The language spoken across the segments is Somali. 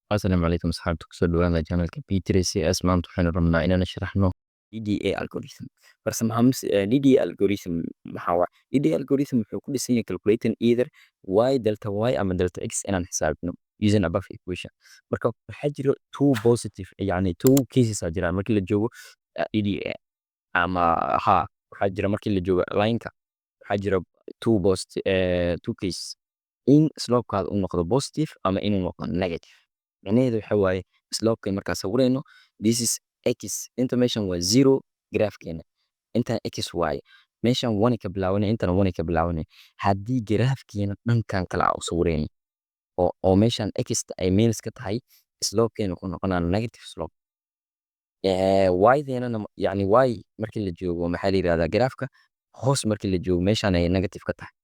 Asalaamu calaykum asxaabta, kusoo dhawaada channelka P3CS. Maanta waxaynu rabnaa inaan sharaxno DDA algorithm. Balse maxaa DDA algorithm? Maxaa waaye DDA algorithm? Wuxuu ku dhisan yahay calculating either y delta y ama delta x inaan xisaabino using above equation. Marka waxaa jiro two positive, yani two cases aa jiraan markii la joogo DDA ama ha waxaa jira markii la joogo line-ka, waxaa jira two post two cases: in slope-kaada uu noqdo positive ama inuu noqdo negative. Micnaheedu waxa waaye, slope-ka markaa sawirayno, this is x, inta meeshan waa zero graafkeena, intan x waaye, meeshan one ka bilaabanay, intana one ka bilaabanay. Haddii graafkeena dhankan kale aan u sawirayno oo meeshan x ay minus ka tahay, slope-keena wuxuu noqonaa negative slope. Y-deenana, yani y markii la joogo, maxaa la yirahdaa, graafka hoos markii la joogo, meeshan ay negative ka tahay,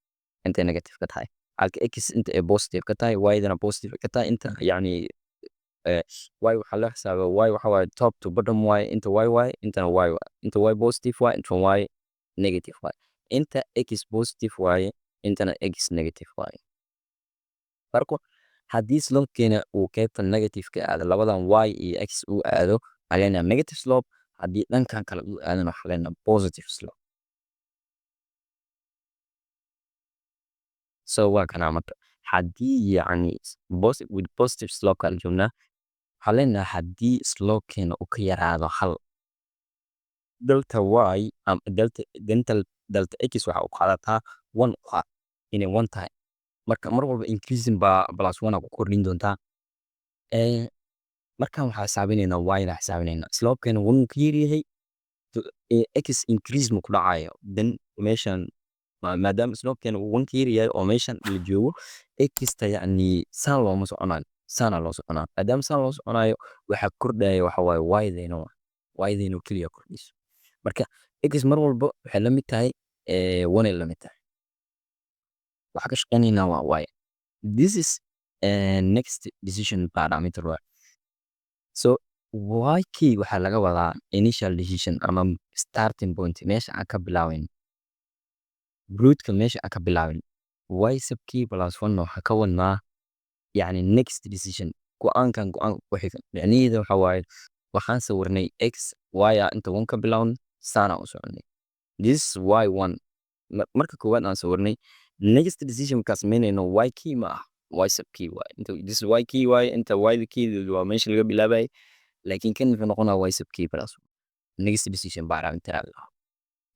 intay negative ka tahay, halka x inta ay positive ka tahay, y-dana positive ka tahay inta. Yani y waxaa loo xisaabaa, y waxa waaye top to bottom y, inta y y, intana y y, inta y positive y, inta y negative y, inta x positive waaye, intana x negative waaye. Marka haddii slope-keena uu qaybta negative ka aado, labadan y iyo x uu aado, waxaa leenahay negative slope. Haddii dhankan kale uu aadana, waxaa leenahay positive slope. So waa kanaa. Marka haddii yacni with positive slope kaan joognaa, waxaa leenahay haddii slope-keena uu ka yaraado 1, delta y ama delta dental delta x waxa u qaadataa one, u qaad inay one tahay. Marka mar walba increasing baa plus one aa ku kordhin doontaa. Markan waxaa xisaabinaynaa y na xisaabinaynaa. Slope-keena one uu ka yaryahay, x increase ma ku dhacayo. Then meeshan, maadaama slope-keena uu one ka yaryahay oo meeshan la joogo, x-ta yacni saan looma soconayo, saana loo soconaa. Maadaama saan loo soconayo, waxa kordhaya waxa waaye y-deena, waa y-deena oo keliya kordhayso. Marka x mar walba waxay la mid tahay one ay la mid tahay. Waxaa ka shaqeynaynaa waa y. This is next decision parameter waay. So yk waxaa laga wadaa initial decision ama starting point, meesha aan ka bilaabayno rootka, meesha aan ka bilaabin. Y sub k plus one waxaa ka wadnaa yani next decision, go'aankan go'aanka ku xiga. Micnaheedu waxa waaye, waxaan sawirnay x y a inta one ka bilaabno, saana u soconay. This is y one. Marka koowaad aan sawirnay, next decision markaan samaynayno, y k ma ah, y sub k waaye. Inta this is y k waaye, inta y k waa meesha laga bilaabayay, laakiin kan wuxuu noqonaa y sub k plus one, next decision parameter aa la.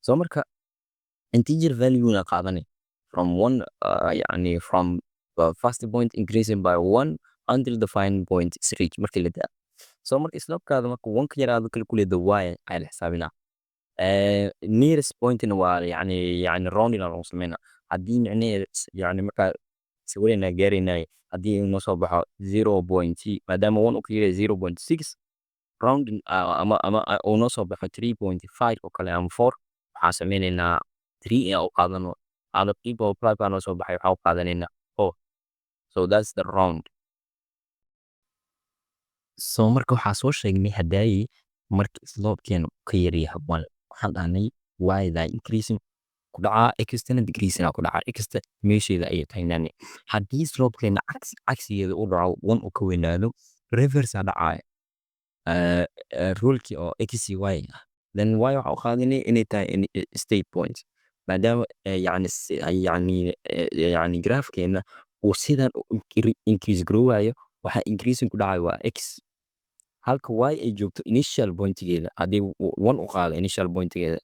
So marka integer value na qaadanay from one, yani from the first point increasing by one until the final point is reached markii la daa. So marka slope-kaada marka one ka yaraado, calculate the y ayaa la xisaabinaa. Nearest point-na waa yani rounding aa lagu sameynaa. Haddii micnaheeda yani markaa sawirayna gaaraynay, haddii noo soo baxo zero point, maadaama one uu ka yaryahay, 0.6 rounding, ama uu noo soo baxo 3.5 oo kale ama 4, waxaan sameynaynaa 3 inaan u qaadano, ama 3.5 baa noo soo baxay, waxaan u qaadanaynaa 4. So that's the round. So marka waxaa soo sheegnay hadaayi, marka slope-keena uu ka yaryahay one, waxaan dhahnay y-da increasing ku dhacaa, x-tana decreasing aa ku dhacaa, x-ta meesheeda ayay taagnaanay. Haddii slope-keena cagsigeeda u dhaco, one uu ka weynaado, reverse aa dhacaya rule-kii oo x iyo y ah. Then y waxaa u qaadanay inay tahay state point, maadaama yani graafkeena uu sidan u increase garoowayo. Waxa increasing ku dhacayo waa x, halka y ay joogto initial pointigeeda. Haddii one u qaado initial pointigeeda,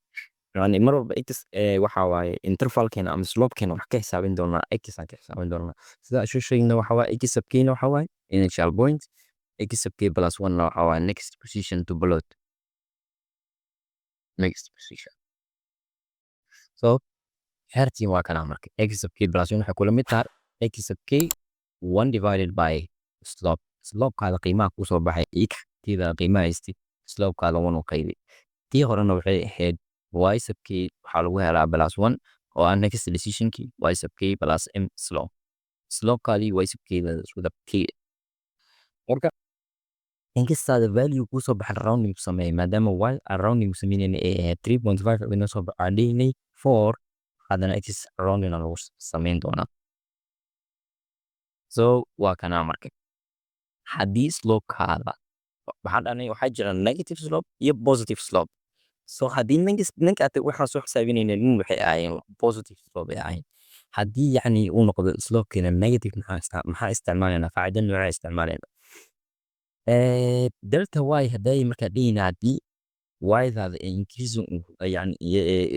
yani mar walba x waxa waaye intervalkeena ama slopekeena wax ka xisaabin doonaa, x aan ka xisaabin doonaa. Sida aan soo sheegna, waxa waaye x sub k na waxa waaye initial point, x sub k plus one na waxa waaye next position to plot, next position. So xeertii waa kana. Marka x sub k plus one waxay kula mid tahay x sub k one divided by slope. Slopekaada qiimaha kusoo baxay, x tida qiimaha haystay, slopekaada one u qaybi. Tii horena waxay ahayd y sub k waxaa lagu helaa plus one oo ah next decisionkii, y sub k plus m slope, slopekaadii y sub k da isku dar k. Marka inkastaada value kusoo baxan, rounding ku sameeyay, maadaama y aan rounding ku sameynayna ay ahayd 3.5 inoo soo baxo, aan dhihinay 4, haddana x rounding aa lagu sameyn doonaa. So waa kanaa. Marka Haddii slopekaada, waxaan dhahnay waxaa jira negative slope iyo positive slope. So haddii negative, waxaan soo xisaabinayna nin waxay ahaayeen positive slope ay ahaayeen. Haddii yacni uu noqdo slopekeena negative, maxaa isticmaalaynaa? Qaacido noocee isticmaalaynaa? Delta y hadday markaa dhihina, haddii y-daada ay increase, yani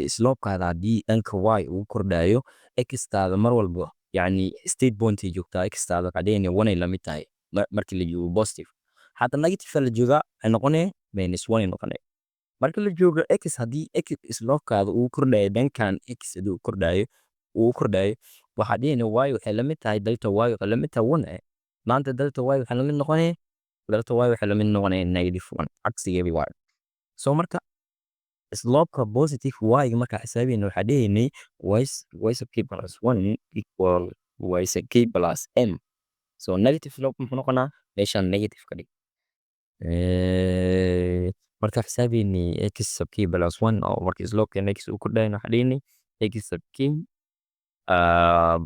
slopekaada haddii dhanka y uu kordhayo, x-taada mar walba yani state point ay joogtaa. X-taada waxaa dhihina one ay lamid tahay markii la joogo positive. Hadda negative la joogaa, waxay noqonee minus one ay noqonee. Marka la joogo x, haddii x slopekaada uu kordhayo dhankan x, haddii uu kordhayo, waxaa dhihina y waxay lamid tahay, delta y waxay lamid tahay one. Maanta delta y waxay lamid noqonee, delta y waxay lamid noqonee negative one, cagsigeedi y. So marka slopeka positive y markaa xisaabinayna, waxaa dhihaynay y sub k plus one equal y sub k plus m. So negative slope muxuu noqonaa? Meeshaan negative ka dhig. Markaa xisaabaynay x sub k plus one oo marka slopekeena x uu kordhayna, waxaa dhihaynay x sub k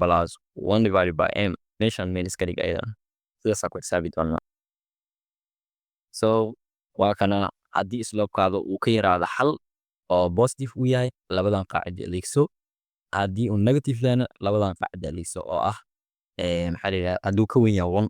plus one divided by m. Meeshaan minus ka dhig ayadana. Sidaasaa ku xisaabi doonaa. So waa kana: haddii slopekaada uu ka yaraado 1 oo positive uu yahay, labadan qaacido adeegso. Haddii uu negative yahayna, labadan qaacido adeegso oo ah, maxaa la yidhahdaa, hadduu ka weyn yahay one.